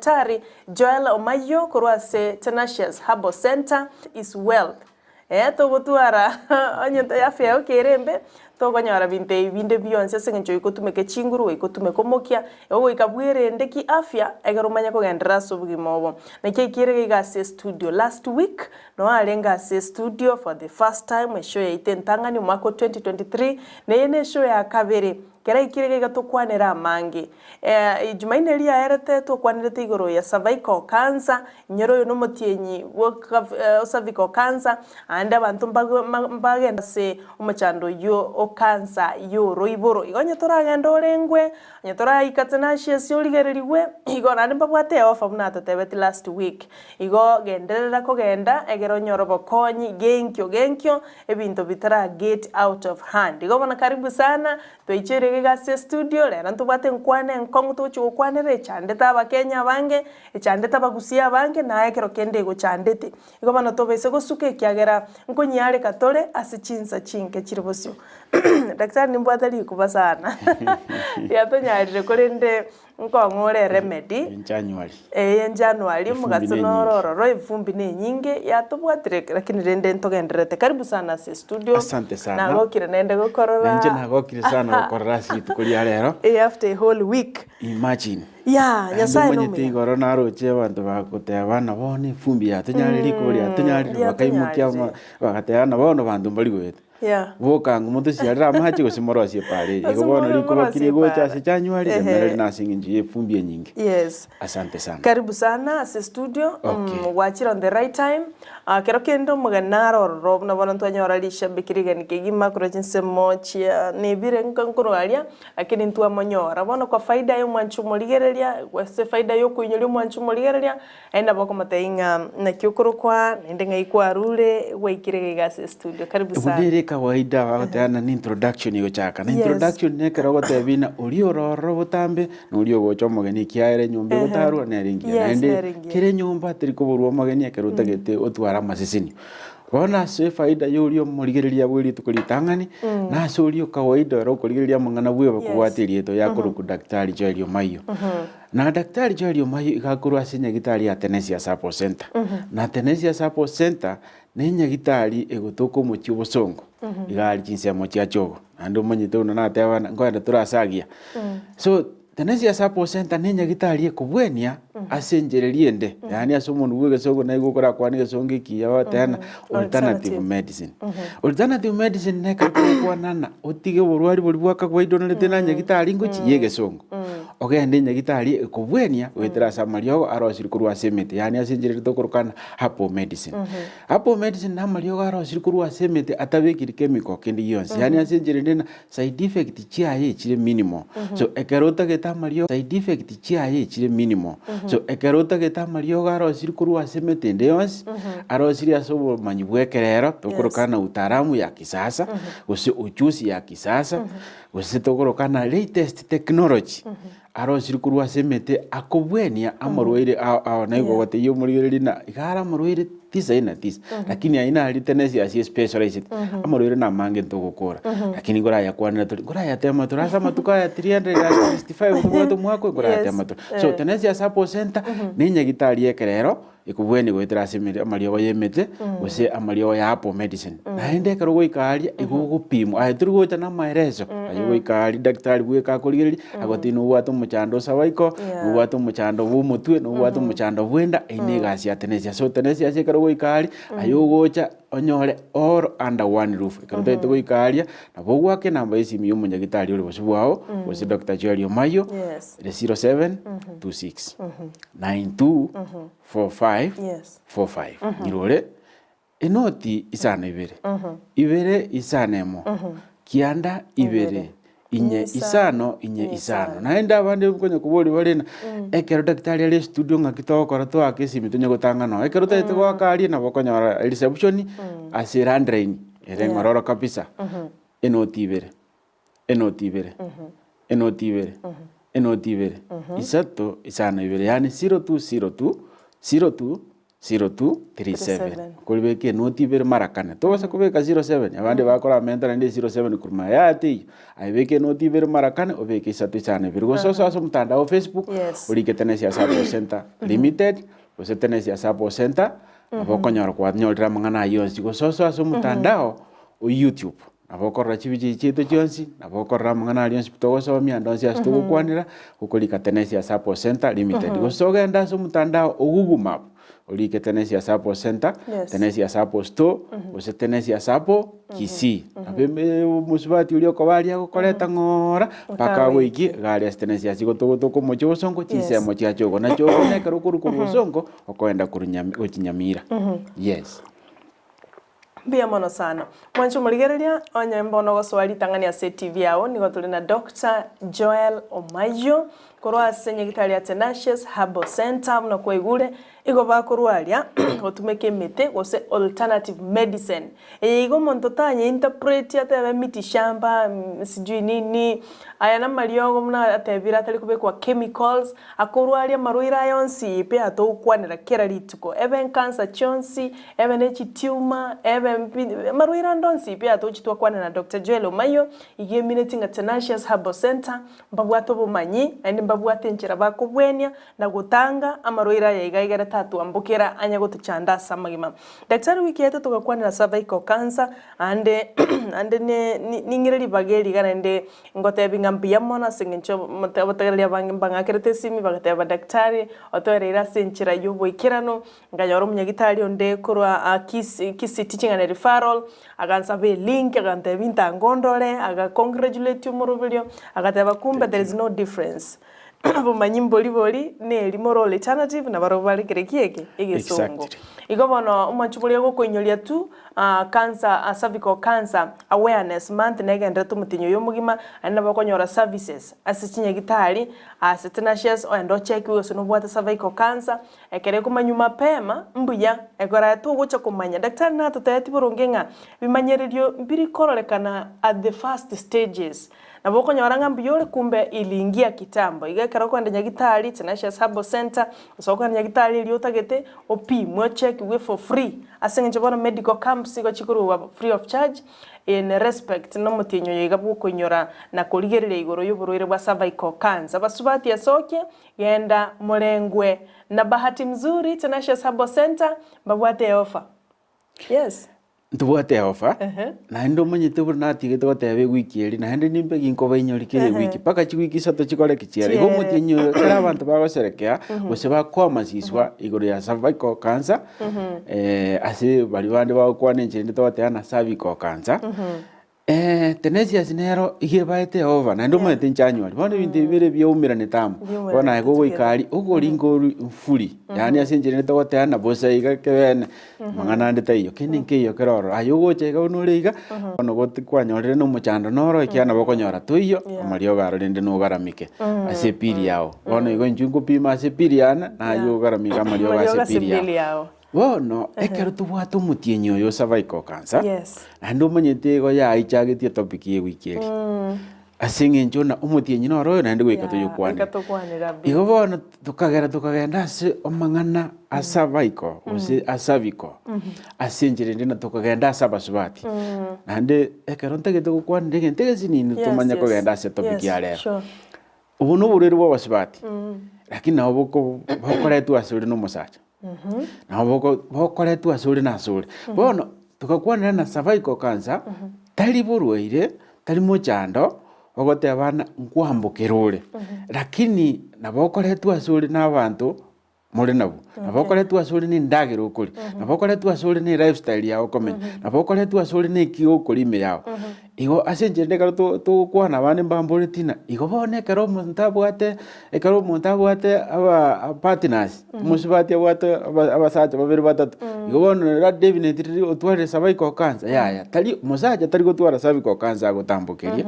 Daktari Joel Omayio korwa ase Tenacious Herbal Centre is wealth. Ee, togotwara onye afya yao kere embe, tokonyora binto ebi binde bionsi ase eng'encho goika otumeke chinguru, goika otumeke omokia, igo goika bwerende ki afya ekero omanye kogenderera ase obogima obo. Naki ekere iga ase estudio last week, noo arenge ase estudio for the first time eshow yaito entang'ani omwaka o 2023, neye ne eshow ya kabere. Kera ekire iga iga tokwanere amange. Jumaine riaerete twakwanerete igoro ya cervical cancer, Inyore oyo nomotienyi bwo cervical cancer, aande abanto mbagende ase omochando oyio o cancer y'oroiboro. Igo onye toragende orengwe, onye toraika tenacious origererigwe, igo naende mbabwate eoffer buna atotebeti last week. Igo genderera kogenda egere onyore obokonyi genkio genkio ebinto bitara get out of hand. Igo bono karibu sana, twaichoire iga ase estudio, rero ntobwate enkwana enkong'u togochia gokwanera echandete abakenya abange, Echandete abagusia abange, na ekero kende egochandete. Igo bono tobaise gosuka ekiagera nkonyiareka tore ase chinsa chinke chire bosio. Daktari nimbwate rikuba sana riatonyarire korende nkong'ore eremedy. Enjanuary. Eye enjanuary Efumbi omogaso nenyinge. noro ororo efumbi nenyinge yatobwatire lakini rende ntogendererete. Karibu sana ase estudio. Asante sana. Nagokire naende gokorora. Nainche nagokire sana gokorora ase rituko ria rero. Eh, after a whole week. Imagine. Yaa, Naende Nyasae omanyete nomuya. igoro naroche abanto bagoteba ng'a bono efumbi yatonyarire rikuba riatonyarire bakaimokia ama riatonyarire. bagateba ng'a bono banto mbari goeta. Yeah. Boka ng'o motosiarere amache gose morosie epaara eye. Igo Gose bono moro- rikuba ki morosie rigocha epaara. ase January, Ehe. rimereri nase eng'encho ya efumbi enyinge. Yes. Asante sana. Karibu sana ase studio Okay. gwachire on the right time Kero kende omogeni nare ororo buna bono ntwanyora rishabiki rigeni kegima korwa chinsemo chia nebire nkorwa aria Lakini ntwamonyora. Bono kwa faida y'omwanchi omorigereria, gose faida y'okoinyoria omwanchi omorigereria, aye nabo okomotebia ng'a naki okorokwa, naende ng'ai kwarure, gwaikire iga iga ase estudio. Karibu Ebu sana. nere ekawaida bagoteba ng'a ne introduction egochaka. Na Yes. introduction nekero ogotebia ng'a oria ore ororo botambe, na oria ogocha omogeni ekiagera enyomba egotarwa nere engiya. Yes, Naende nere engiya. kera enyomba teri koborwa omogeni ekero otagete otware amasesenio. Bono ase efaida y'oria omorigereria bwe rituko ritang'ani, na ase oria o kawaida ore okorigereria amang'ana bweba kobwate erieta oyo akorokwa Daktari Joel Omayio. Na Daktari Joel Omayio iga akorwa ase enyagitari ya Tenesia Support Centre. Na Tenesia Support Centre ne enyagitari egotoka omochie obosongo, iga aria chinsemo chia Chogo. Naende omanyete buna nateba ng'a nkoenda tore ase agiya. So Tenesia Support Centre ne enyagitari ekobwenia ase enchera eria ende, yaani ase omonto bwa egesongo naigwe okorakwane egesongo ekiya bagoteba ng'a alternative medicine. Alternative medicine nekero togokwana ng'a otige oborwari boria bwa kawaida onorete na nyagitari ngochi ya egesongo, ogende enyagitari ekobwenia goetera ase amariogo arosirie korwa ase emete, yaani ase enchera eria tokoroka ng'a herbal medicine. Herbal medicine na amariogo arosirie korwa ase emete atabekiri chemical kende gionsi, yaani ase enchera ende ng'a Side effect chiaye chire minimal. So ekero otagete amariogo side effect chiaye chire minimal. So ekero otagete amariogo arosirie korwa ase emete ende yonsi, arosirie ase obomanyi bwa ekerero, tokoroka na utaalamu ya kisasa, gose ujuzi ya kisasa, gose tokoroka na latest technology, arosirie korwa ase emete akobwenia amarwaire ao ao. Naigo ogotebia omorigereria ng'a iga are amarwaire tisa ina tisa, lakini ayio nari tenesi ase especialized, amarwaire namange ntogokora, lakini nkorayakwanera tore, nkorayatema tore ase amatuko aya 365 tobwate omwaka oyo, nkorayatema tore. So tenesi ase Apple Center, na enyagitari ya ekerero, ekobwenia goetera ase emere amariogo ya emete, gose amariogo ya Apple medicine. Naende ekero ogoika aria, igo ogopimwa, aye tori gocha na amaereso, aye ogoika aria daktari bweka akorigereria, agotebi nobwate omochando o cervical, nobwate omochando bwa omotwe, nobwate omochando bwa enda, eyio na egasi ya tenesia. So tenesia ase ekero ogoika aria, aye ogocha onyore all under one roof. Ekero otagete goika aria, nabo ogoaka enamba ya esimi ya omonyagitari ore bosio bwao, gose Doctor Joel Omayio, ere 0726 92 45 45. Nyirore Enoti isano ibere, ibere isano emo, kianda ibere, inye isano, inye isano. Naende abande nkonya koboria bare ng'a ekero daktari are estudio ng'aki togokora toake esimi tonye gotang'ana oo. Ekero otagete goaka aria nabo okonyora ereception ase elandline ere ng'ororo kabisa, enoti ibere, enoti ibere, enoti ibere, enoti ibere, isato isano ibere, yaani 0202 02. 0237. Okoribeka enoti ibere mara kane. Tobasa kobeka 07, abande bakoramenta naende 07 korwa magega yaya teiyo. Aye beka enoti ibere mara kane obeke isato isano ibere. Gose osoe ase omotandao o Facebook, Yes. orike Tenesia Sacco Centre Limited, gose Tenesia Sacco Centre, nabo okonyora kwanyorire amang'ana ayio onsi. Gose osoe ase omotandao o YouTube, nabo okorora chibicha echi chiaito chionsi, nabo okorora amang'ana aria onsi pi togosomia ande onsi ase togokwanera, okorika Tenesia Sacco Centre Limited. Gose ogende ase omotandao o Google Map, orike Tenesia Sacco Centre, Yes. Tenesia Sacco Store, gose Tenesia Sacco Kisii. Nabo eme omosubati oria okoba aria agokoreta ng'oora, mpaka agoikie iga aria ase Tenesia ase igo tokomochia obosongo, chinsemo chiacha ogo. Nacho ogo na ekero okorwa korwa bosongo, okoenda korwa Nyami gochia Nyamira. Yes. Mbuya mono sana. Mwanche omorigereria, onye mbono ogosoa ritang'ani ase etivi yao, nigo tore na Doctor Joel Omayio, korwa ase nyagitari ya Tenacious Herbal Centre, buna kwaigure, igo bakorwaria gotumeka emete gose alternative medicine. Eye igo omonto tanye interpret atebe miti shamba, sijui nini, aya namariogo buna atebire atari kobekwa chemicals, akorwaria amarwaire aya onsi pi atogokwanera kera rituko, ebe cancer chionsi, Ebe ne chitiuma, ebe mbi, amarwaire ande onsi pi atochi twakwane na Doctor Joel Omayio, iga emineti ng'a Tenacious Herbal Centre, mbabwate obomanyi, naende mbabwate enchera bakobwenia na gotanga amarwaire aya iga egere tatwambokera anya gotochanda ase amagima. Daktari wiki yaito togakwanera cervical cancer, ande ande ne ning'ire ribaga eri iga naende Ngotebi ng'a mbuya mono ase engencho abategereri abange mbang'akerete esimi bagateba daktari otoereire ase enchera y'oboikeranu, Nkanyora omonyagitari onde korwa Kisii, Kisii Teaching and Referral, agansaba elink, agantebia ntange ondore, aga congratulate omoroberio, agateba kumbe there is no difference. Obomanyi mbori bori, na erimo ore alternative, nabarobwo bare kere ki eke? Egesongo. Exactly. Igo bono omochie boria ogokoinyoria tu, cancer, cervical cancer awareness month negenderete omotienyi oyo omogima, naende nabo okonyora services ase chinyagitari, ase Tenacious, ogende ochekiwe gose nobwate cervical cancer, Ekero ekomanywa mapema, mbuya, ekero togocha komanya. Daktari natotebetie boronge ng'a bimanyererio mbiri kororekana at the first stages. Nabo okonyora ng'a mbuya ore kumbe iliingia kitambo. Igo ekero okoenda nyagitari, Tenacious Herbal Centre, gose okogenda nyagitari eria otagete, opimwe ochekiwe for free. Ase eng'encho bono medical camps igo chikorwa free of charge, In respect nomotienyi oyo iga bwokoinyora na korigereria igoro y'oborwaire bwa cervical cancer. Basubati esokie, Genda morengwe na Bahati Mzuri Tenacious Herbal Centre mbabwate eofa. Yes. Ntobwate eofa, naende omanyete buna natigete goteba ewiki eri, naende nimbe ginkobainyori kera ewiki, mpaka chiwiki isato chikore ki chiere. Igo omotienyi oyo ekero abanto bagoserekea, gose bakoamasiswa igoro ya cervical cancer, ase baria bande bagokwana enchera ende togoteba na cervical cancer, Tenacious nero iga ebaete Yehova, naende omanyete inche anyware. Bono ebinto ebi bire biaumeranete amo. Bono aye gogoika aria, okoringa oru mfuri, yaani ase enchera ende togoteana bosa iga kebene, mang'ana ande taiyo, kende nkeiyo kere ororo. Aye ogocha iga buna ore iga, bono goti kwanyorire na omochando noro ekiagera nabo okonyora toiyo, amariogo aro rende nogaramike ase epili yao. Bono igo inchuo nkopima ase epili yane, naye ogaramike amariogo ase epili yao. Bono ekero tobwate omotienyi oyo o cervical cancer, Yes. naende omanyete igo yaichagetie etopic ye ewiki eria. Ase eng'encho buna omotienyi noro oyo naende goika Yeah, toyokwane. goika tokwane rabia. Igo bono tokagera tokagenda ase amang'ana a cervical gose a cervical, ase enchera ende na tokagenda ase abasubati. Naende ekero ntagete gokwanera egento egesinini Yes, tomanye yes. kogenda ase etopic Yes, ya rero. sure. Obo noborwaire bwa abasubati, lakini nabo boko bokoretwa ase ore na omosacha. Nabo boko bokoretwa ase ore na ase ore. Bono, togakwanera na cervical cancer, tari borwaire, tari mochando, ogoteba ng'a nkwambokera ore, lakini nabo okoretwa ase ore na abanto more nabwo. Nabo okoretwa ase ore na endagera okoria, nabo okoretwa ase ore na elifestyle yago okomenya, nabo okoretwa ase ore na eki okoria ime yago. Igo ase enchera ende ekero to- togokwana abande mbamboreti ng'a igo bono ekero omonto abwate ekero omonto abwate aba partners, omosubati abwate aba- abasacha babere batato, igo bono ere definitely otwarire cervical cancer yaya, tari mosacha tari gotwara cervical cancer agotambokeria,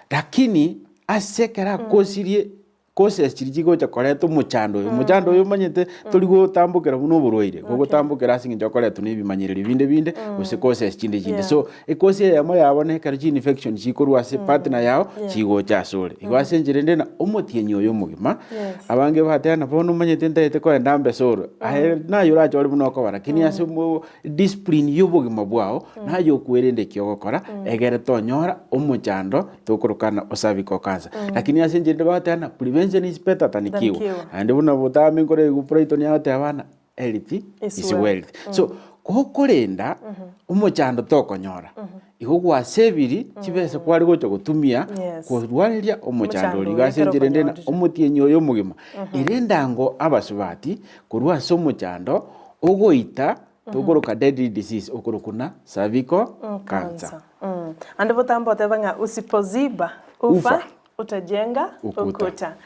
lakini ase ekero akosirie. causes chiria chigocha koreta omochando oyo. Omochando oyo omanyete tori gotambokera buna oborwaire, gogotambokera ase eng'encho okoretwa na ebimanyererio binde binde gose causes chinde chinde. Yeah. So ecause eyemo yabo na ekero chi-infection chikorwa ase partner yao chigocha asore. Igo ase enchera ende na omotienyi oyo omogima, Yes. abange bateba ng'a bono omanyete ntagete kogenda mbesa oro, aye naye orachore buna okobara lakini ase omo discipline ya obogima bwao naye okwerenda eki ogokora egere tonyora omochando tokorokana o cervical cancer. Lakini ase enchera ende bagoteba ng'a prevention is better than Than cure. cure. Naende buna botambe nkore igo Brighton agoteba ng'a health Is is wealth. wealth. So gokorenda omochando tokonyora, igo gwasebiri chibesa kware gocha gotumia Yes. korwareria omochando Omochando oria. Igo oria ase ekero enchera ende ng'a okonyorire. omotienyi oyo omogima, erende ango abasubati korwa ase omochando ogoita tokoroka deadly disease okorokwa na cervical cancer. Cancer. Ande botambe oteba ng'a usipoziba ufa Ufa. utajenga Ukuta. ukuta.